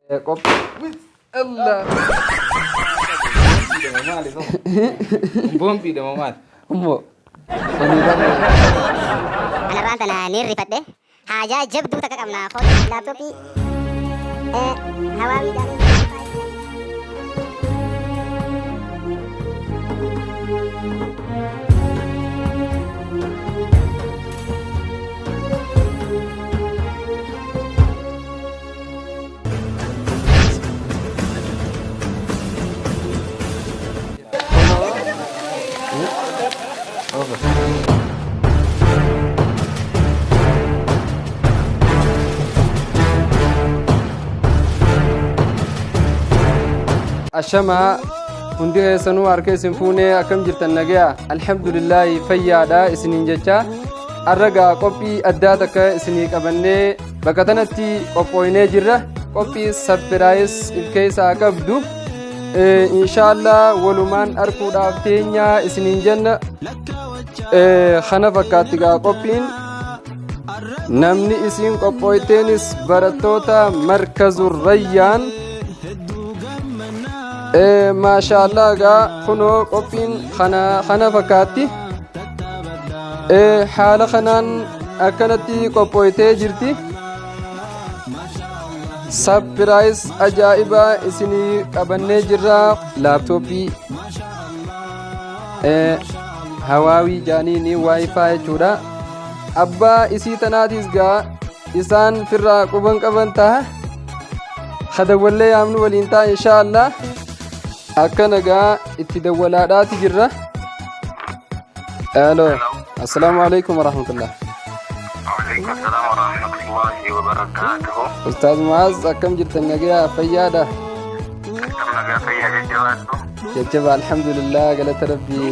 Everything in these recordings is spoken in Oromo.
Qophii. Allah. Maali sun? Boombiidha moo maali? Ummoo. Ani bara. Anarraan tana ni rifadhe. Haajaa jabduu takka qabna. Kooti laaptooppii Hawaawii jedhanii. Ashamaa hundi keessanuu harka isin fuunee akkam jirtan nagaya alhamdulillaahi fayyaadha isiniin jecha arra gaa qophii addaa takka isinii qabannee Bakka tanatti qophooynee jirra. Qophii sapiraayis if keessaa qabdu. Inshaallah walumaan arkuudhaaf teenya isiniin jenna. Kana fakkaatti gaa qophiin. Namni isiin qophooyteenis barattoota Markazu Rayyaan. Maashaallah gaa kunoo qophiin kana fakkaatti. Haala kanaan akkanatti qophooytee jirti. Sapiraayis ajaa'ibaa isinii qabannee jirra. Laaptooppii hawaawii jaaniini waayifaa jechuudha. Abbaa isii tanaatis gaa isaan firraa quban qaban taha. Kadawwallee yaamnu waliin ta'a inshaa Allah. Akka nagaa itti dawwalaadhaati jirra. Hello. Assalaamu alaikum warahmatullah. Waalaikum salam warahmatullahi wabarakatuh. Ustaaz Mu'aaz akkam jirtan nagayaa fayyaadha? Akkam nagaa fayyaa jajjabaadhu. Jajjaba alhamdulillah galata rabbii.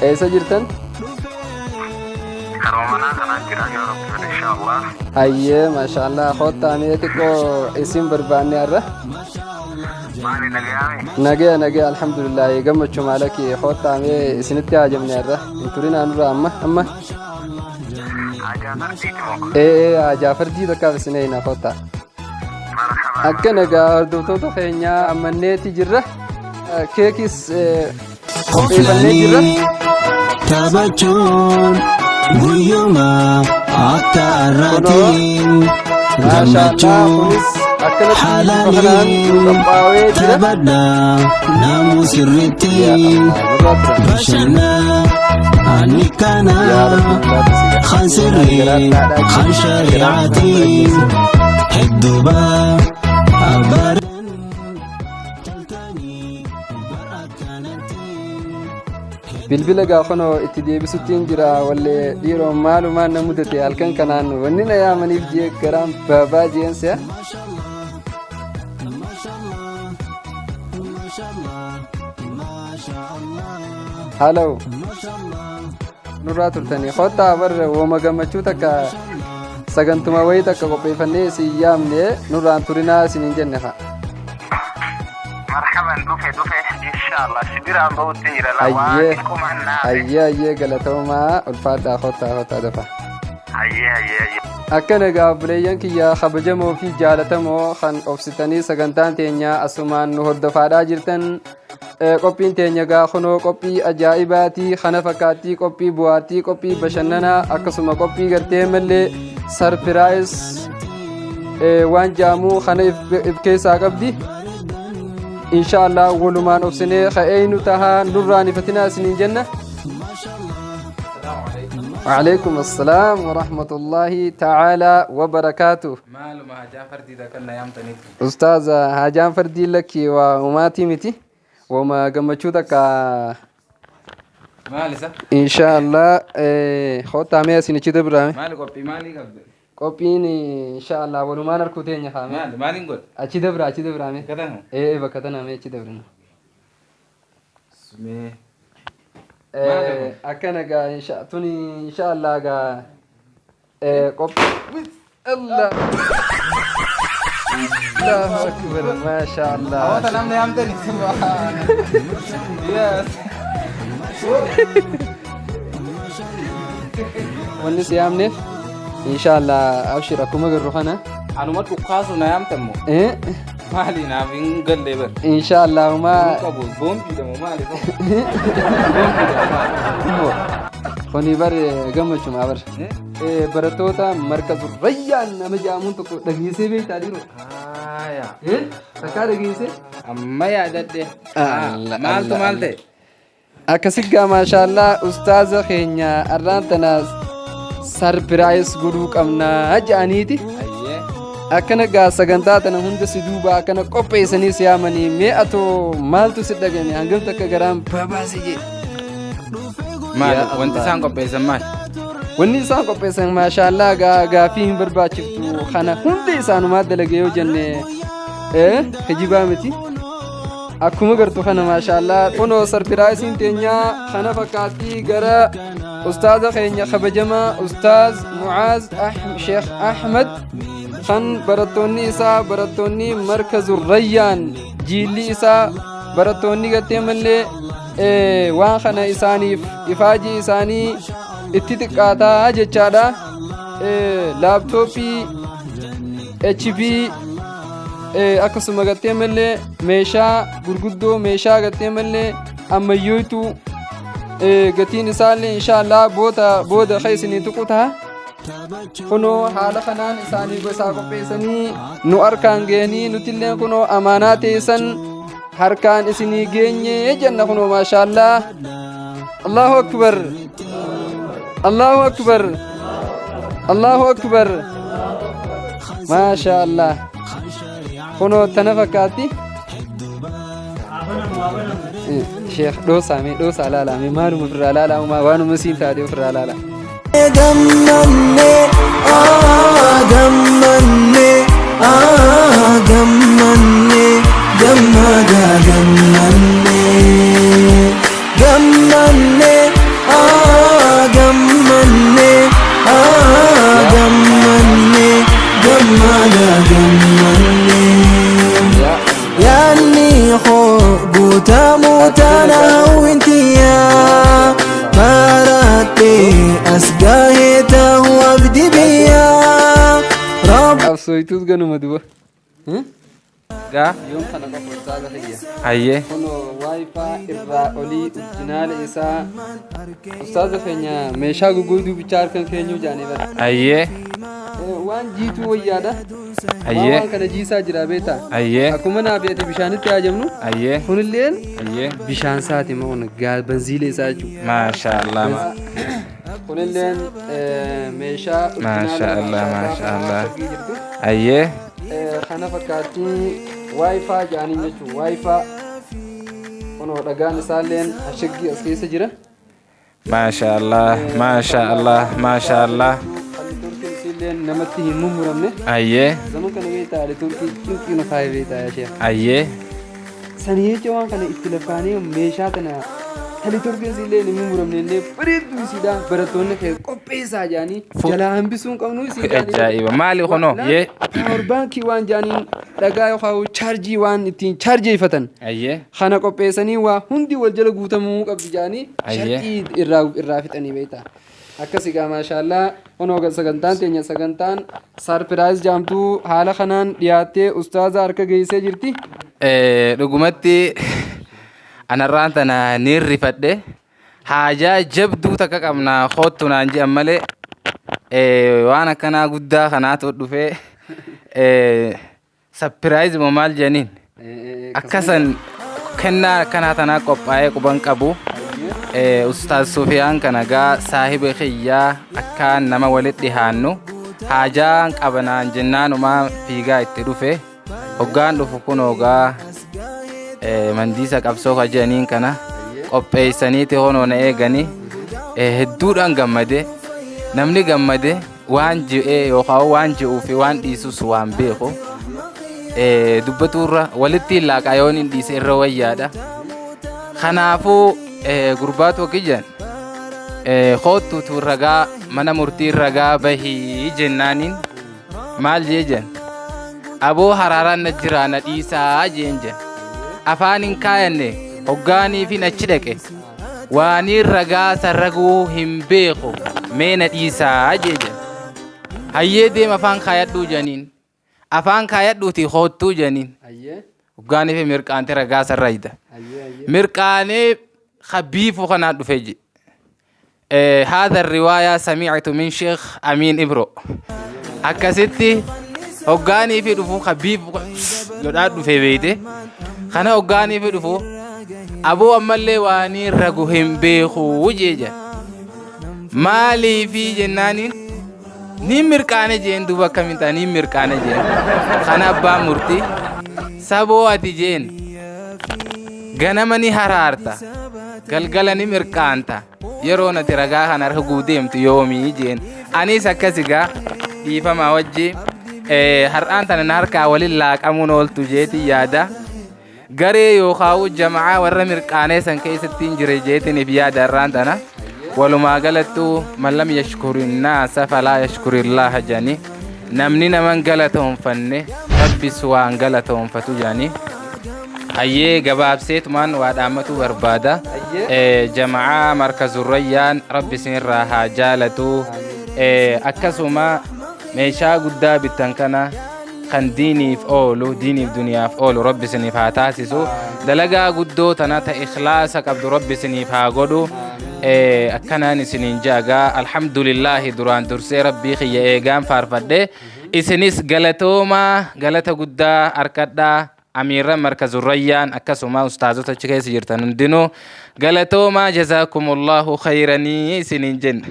Eessa jirtan? Karuma manaa kanaan jira yoo rabbi fedhe inshaallah. Hayyee maashaallah kottaa mee xiqqoo isin barbaanne har'a. Maali nagayaami? Nagaya nagaya alhamdulillah gammachuu maalaki kottaa mee isinitti haajamne har'a hin turinaa nurraa amma amma. Haajaa fardiiti moo? Ee ee haajaa fardii takkaaf isin eeyna kottaa. Marhaba. Akka nagaa hordoftoota keenyaa ammanneeti jirra. Keekis qopheeffannee jirra. Taphachuun guyyuma akka har'aatiin Maashaallah gammachuu kunis akkanatti bifa kanaan nu qophaa'ee jira. taphadha namuu sirriitti Yaa Allah nurraa tura. bashannaa ani kana Yaa Rabbi nurraa tusi. kan sirrii kan shari'aatiin hedduu baa Bilbila gaafanoo itti deebisuttiin jira wallee dhiiroo maalumaan na mudate halkan kanaan wanni na yaamaniif jee garaan baabaa jeen se'a. Halo. Nurraa turtanii kottaa bar wooma gammachuu takka sagantuma wayii takka qopheeffannee isin yaamne nurraan turinaa isiniin jenne haa. Marhaban dhufe dhufe inshallah si biraan bahutti jira la waan Hayyee xiqqoomaan naafe. hayyee hayyee galatoomaa ulfaadhaa kottaa kottaa dafa. Hayyee hayyee hayyee. Akka nagaa obboleeyyan kiyya kabajamoo fi jaalatamoo kan obsitanii sagantaan teenya asumaan nu hordofaadhaa jirtan Qophiin teenya gaa kunoo qophii ajaa'ibaati kana fakkaattii qophii bu'aattii qophii bashannanaa akkasuma qophii gartee mallee sarpiraayis waan jaamuu kana if keessaa qabdi. Inshaallah walumaan obsinee ka'eeynu tahaa nurraan ifatinaa isiniin jenna. وعليكم السلام ورحمة الله تعالى وبركاته. Maaluma hajaa fardii takka na yaamtanitti. Ustaaza haajaan fardii lakki waa umaatii miti wama gammachuu takka Maal isa? insha Allah kottaa mee asin achi dabraame Maali qophii maalii qabda? qophiin insha Allah walumaan harkuu teenya kaame Maali maaliin godha? achi dabra achi dabraame Bakka tana? ee bakka tana mee achi dabrina Mee. Maali kun? Akkana gaa insha tuni insha Allah gaa Qophii. Allah. Allahu akbar maasha Allah. Hawwata namni yaamtani subhaana. Yes. Wanni si yaamneef insha Allah abshir akkuma garru kana. Anuma dhukkaasu na yaamtan moo? Maali naaf hin galle bar. Inshaallah Hin qabu boombiidha moo maali kun? Boombiidha moo maali? Kuni bar gammachumaa bar. Barattoota markazu rayyaan nama jedhamuun tokko dhageessee beektaa dhiiroo? Haaya. Takkaa dhageessee? Amma yaadadhe. Allah, Maaltu Allah, maal ta'e? Akkasi gaa maashaallaa ustaaza keenya arraan tana surprise godhuu qabnaa jedhaniiti. Ayyee. Akkana gaa sagantaa tana hunda si duuba akkana qopheessanii si yaamanii mee atoo maaltu si dhagame hangam takka garaan babaase jee. Maali Yaa wanti Allah. isaan qopheessan maali? Wanni isaan qopheessan maashaallaa gaa gaafii hin barbaachiftu kana hunda isaanumaa dalage yoo jenne kijibaa miti. Akkuma gartu kana maashaallaa kunoo surpriseiin teenyaa kana fakkaattii gara ustaaza keenya kabajamaa ustaaz Mucaaz Sheekh Ahmad kan barattoonni isaa barattoonni markazu rayyaan jiilli isaa barattoonni gartee mallee waan kana isaaniif ifaajii isaanii itti xiqqaataa jechaadha. Laaptooppii HP akkasuma gartee mallee meeshaa gurguddoo meeshaa gartee mallee ammayyootu gatiin isaallee inshaallah booda booda isinii tuqu ta'a. Kunoo haala kanaan isaanii gosaa qopheessanii nu harkaan geenii nutillee kunoo amaanaa teessan harkaan isinii geenye jenna kunoo maashaallaa. Allahu akbar. Allahu akbar. Allahu akbar. Maasha Allah. Kunoo tana fakkaatti. Sheekh dhoosaa mee dhoosaa laalaa mee maaluma ofirraa laalaa waanuma siin taate ofirraa laalaa. Gammanne aa gammanne aa gammanne gammada gammanne gammanne aa gammanne aa gammanne gammada gammanne yaanni koo guutamuu tana hawwintiyaa maratte as gahee ta'uu abdi biyyaa Rabb Qabsooytuus ganuma duba. Gaa. Yoom kana qofa ustaaza kiyya. Hayyee. Kunoo WiFi irraa olii original isaa ustaaza keenya meeshaa gugguutuu bichaa harkan keenyuu jaanii bara. Hayyee. Waan jiituu wayyaadha. Waan Hayyee. waan kana jiisaa jira beektaa. Hayyee. Akkuma naaf ati bishaanitti haajamnu Hayyee. kunilleen Hayyee. bishaan isaati moo kun banziilee isaa jechuudha. Maasha Allah. Kunilleen meeshaa Maasha Allah, maasha Allah. jirtu. Hayyee. Kana fakkaatti WiFi jedhaniin jechuudha. WiFi kunoo dhagaan isaalleen ashaggii as keessa jira. Maasha Allah. Maasha Allah. Maasha Allah. Haalli turkiin isiilleen namatti hin mummuramne. Hayyee. Zaman kana beektaa haalli turkii cinqii nu kaayee beektaa yaa sheekh. Hayyee. Sanii jecha waan kana itti lafaanii meeshaa tana haalli turkiin isiillee hin mummuramne illee bareedduu isiidha barattoonni kee qopheessaa jedhanii jalaa hambisuu hin qabnu isii jedhanii. Ajaa'iba. Maali kunoo? Yee. Power baankii waan jedhaniin dhagaa yookaan chaarjii waan ittiin chaarjeeffatan. Hayyee. Kana qopheessanii waa hundi wal jala guutamuu qabdi jedhanii Ayyee. sharxii irraa irraa fixanii beektaa. Akkas egaa maashaallaa kunoo sagantaan teenya sagantaan surprise jaamtuu haala kanaan dhiyaattee ustaaza harka geessee jirti. Dhugumatti anarraan tana ni rifadhe haajaa jabduu takka qabna koottu naan je'an malee waan akkanaa guddaa kanaatu dhufee surprise moo maal jedhaniin akkasan kennaa akkanaa tanaa qophaa'ee quban qabu. Ustaaz Sufiyaan kana gaa saahiba kiyyaa akkaan nama walitti dhihaannu haajaan qabanaan jennaanumaa fiigaa itti dhufe hoggaan dhufu kun hoggaa mandiisa qabsoo ka jedhaniin kana qopheessaniiti honoo na eeganii hedduudhaan gammade. Namni gammade waan ji'ee yookaan waan ji'uu fi waan dhiisus waan beeku dubbatuurra walitti laaqaa yoon hin dhiise irra wayyaadha. Kanaafuu gurbaa tokko ijaan koottuutu ragaa mana murtii ragaa bahii jennaaniin maal jee jen aboo haraaraan na jiraa na dhiisaa jeen jen afaan hin kaayanne hoggaanii fi achi dhaqe waanii ragaa sarraguu hin beeku mee na dhiisaa jee jen hayyee deem afaan kaayadhuu janiin. Afaan kaayadhuutii koottuu jedhaniin. Ayyee. Hoggaanii fi mirqaantee ragaa sarara hidha. Ayyee ayyee. Mirqaanee kabiifu kanaan dhufee je. هذا الرواية سمعت من شيخ أمين إبرو. Akkasitti hoggaanii fi dhufu kabiifu godhaa dhufee beeyte. Kana hoggaanii fi dhufu aboo ammallee waanii ragu hin beeku jee. Maaliifi jennaaniin ni mirqaane jeen, duuba akkamiin ta'a, ni mirqaane jeen. Kana abbaa murtii saboo ati jeen ganama ni haraarta, galgala ni mirqaanta, yeroo nati ragaa kana arguu deemtu yoomii jeen. Anis akkas egaa dhiifamaa wajji har'aan tana na harkaa waliin laaqamuun ooltu jeetii yaada. Garee yookaan jama'aa warra mirqaanee san keessatti hin jire jeetiniif yaada har'aan tana. Walumaa galattuu man lam yashkurinnaasa falaa yashkurillaha jedhanii, namni naman galatoonfanne rabbis waan galatoonfatu jedhanii. Hayyee, gabaabseetumaan waa dhaammatu barbaada. Jama'aa Markazurrayyaan rabbi isinirraa haa jaalatu. Akkasuma meeshaa guddaa bittan kana kan diiniif oolu, diiniif duniyaaf oolu rabbi isiniif haa taasisu. Dalagaa guddoo tana ta ikhlaasa qabdu rabbi isiniif haa godhu. Akkanaan isiniin jaagaa, alhamdulillaahi, duraan dursee rabbii kiyya eegaan faarfadhe, isinis galatoomaa, galata guddaa harkadhaa. Amiirra Markazurrayyaan akkasuma ustaazota achi keessa jirtan hundinuu galatoomaa, jazaakumullahu khayranii isiniin jenna.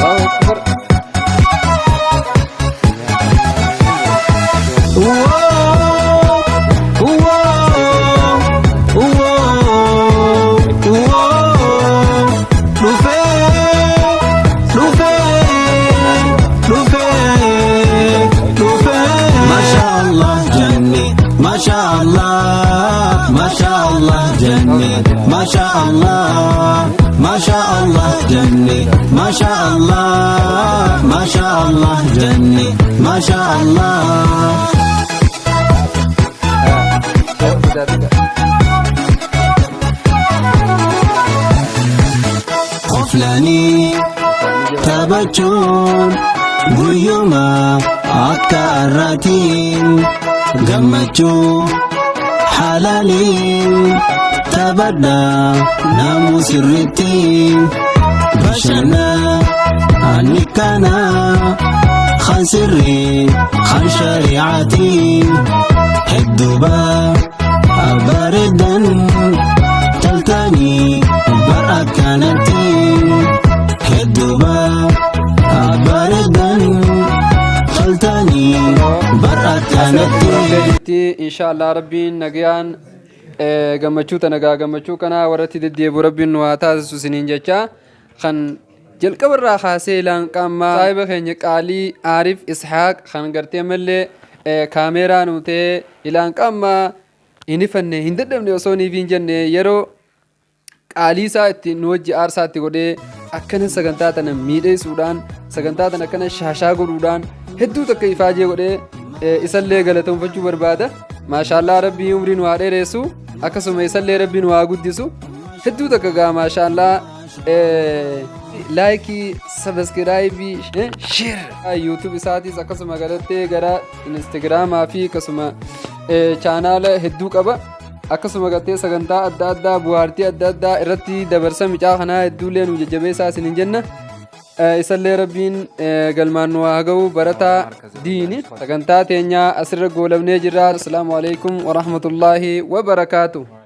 Allahu Akbar. Masha Allah jenne, Masha Allah, Masha Allah jenne, Masha Allah, Masha Allah jenne, Masha Allah, Masha Allah jenne, Masha Allah. Qoflanii taphachuun guyyuma akka har'aatiin gammachuu halaaliin taphadhaa, namuu sirriitti bashannaan kana kan sirrii kan shari'aatiin hedduuba bareedan taltanii bar akkanatti hedduuba bareedan toltanii bar akkanatti. Jirti inshaallah, rabbiin nagayaan gammachuu tana gaa gammachuu kana warratti deddeebi'u rabbiin nu haa taasisu isiniin jecha. Kan jalqaba irraa kaasee ilaan qaammaa saahiba keenya qaalii Aarif Ishaaq kan gartee mallee kaameeraa nu ta'ee ilaan qaammaa hin ifanne hin dadhabne osoo niif hin jenne, yeroo qaalii isaa itti nu wajji aarsaa itti godhee akkana sagantaa tana miidheessuudhaan, sagantaa tana akkana shaashaa godhuudhaan hedduu takka ifaajee godhee isallee galatoonfachuu barbaada. Maashaallaa, rabbii umrii nu haa dheeressu, akkasuma isallee rabbii nu haa guddisu. Hedduu takka gaa maashaallaa, like, subscribe, share YouTube isaatis akkasuma galattee gara Instagramaa fi akkasuma chaanaala hedduu qaba. Akkasuma gartee sagantaa adda addaa, bu'aartii adda addaa irratti dabarsa. Micaa kanaa hedduullee nu jajjabeessaa isiniin jenna. Isallee rabbiin galmaan nu haa ga'u, barataa diini. Sagantaa teenyaa asirra goolabnee jirra. Assalaamu alaikum warahmatullaahi wabarakaatu.